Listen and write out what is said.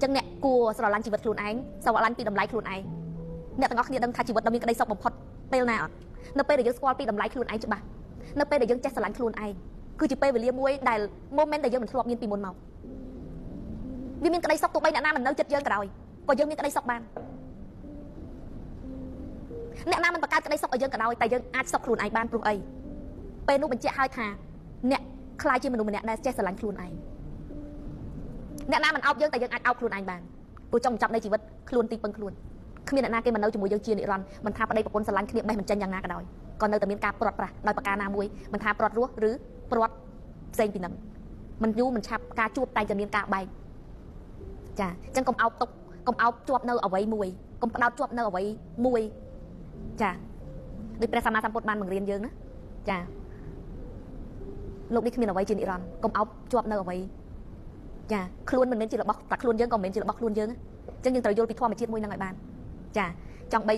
ចឹងអ្នកគួរស្រឡាញ់ជីវិតខ្លួនឯងស្រឡាញ់ពីតម្លៃខ្លួនឯងអ្នកទាំងអស់គ្នាដឹងថាជីវិតដ៏មានក្តីសុខបំផុតពេលណាអត់នៅពេលដែលយើងស្គាល់ពីតម្លៃខ្លួនឯងច្បាស់នៅពេលដែលយើងចេះស្រឡាញ់ខ្លួនឯងគឺជាពេលវេលាមួយដែល moment ដែលយើងមិនធ្លាប់មានពីមុនមកវាមានក្តីសុខទោះបីអ្នកណាមិននៅចិត្តយើងក៏ដោយក៏យើងមានក្តីសុខបានអ្នកណាមិនបង្កើតក្តីសុខឲ្យយើងក៏ដោយតែយើងអាចសុខខ្លួនឯងបានព្រោះអីពេលនោះបញ្ជាក់ឲ្យថាអ្នកខ្លាយជាមនុស្សម្នាក់ដែលចេះស្រឡាញ់ខ្លួនឯងអ្នកណាមិនអោបយើងតែយើងអាចអោបខ្លួនឯងបានព្រោះចុងបញ្ចប់នៃជីវិតខ្លួនទីពឹងខ្លួនគ្មានអ្នកណាគេមិននៅជាមួយយើងជានិរន្តរ៍មិនថាប្តីប្រពន្ធស្រឡាញ់គ្នាបេះមិនចេញយ៉ាងណាក៏ដោយក៏នៅតែមានការព្រាត់ប្រាសដោយប្រការណាមួយមិនថាព្រាត់រស់ឬព្រាត់ផ្សេងពីនឹងមិនយូរមិនឆាប់ការជួបតែจะមានការបែកចាអញ្ចឹងកុំអោបទុកកុំអោបជាប់នៅអ្វីមួយកុំផ្ដោតជាប់នៅអ្វីមួយចាដោយព្រះសម្មាសម្ពុទ្ធបានបង្រៀនយើងណាចាលោកនេះគ្មានអ្វីជានិរន្តរ៍កុំអោបជាប់នៅអ្វីចាខ្លួនមិនមែនជារបស់តែខ្លួនយើងក៏មិនមែនជារបស់ខ្លួនយើងអញ្ចឹងយើងត្រូវយល់ពីធម្មជាតិមួយហ្នឹងឲ្យបានចាចង់បី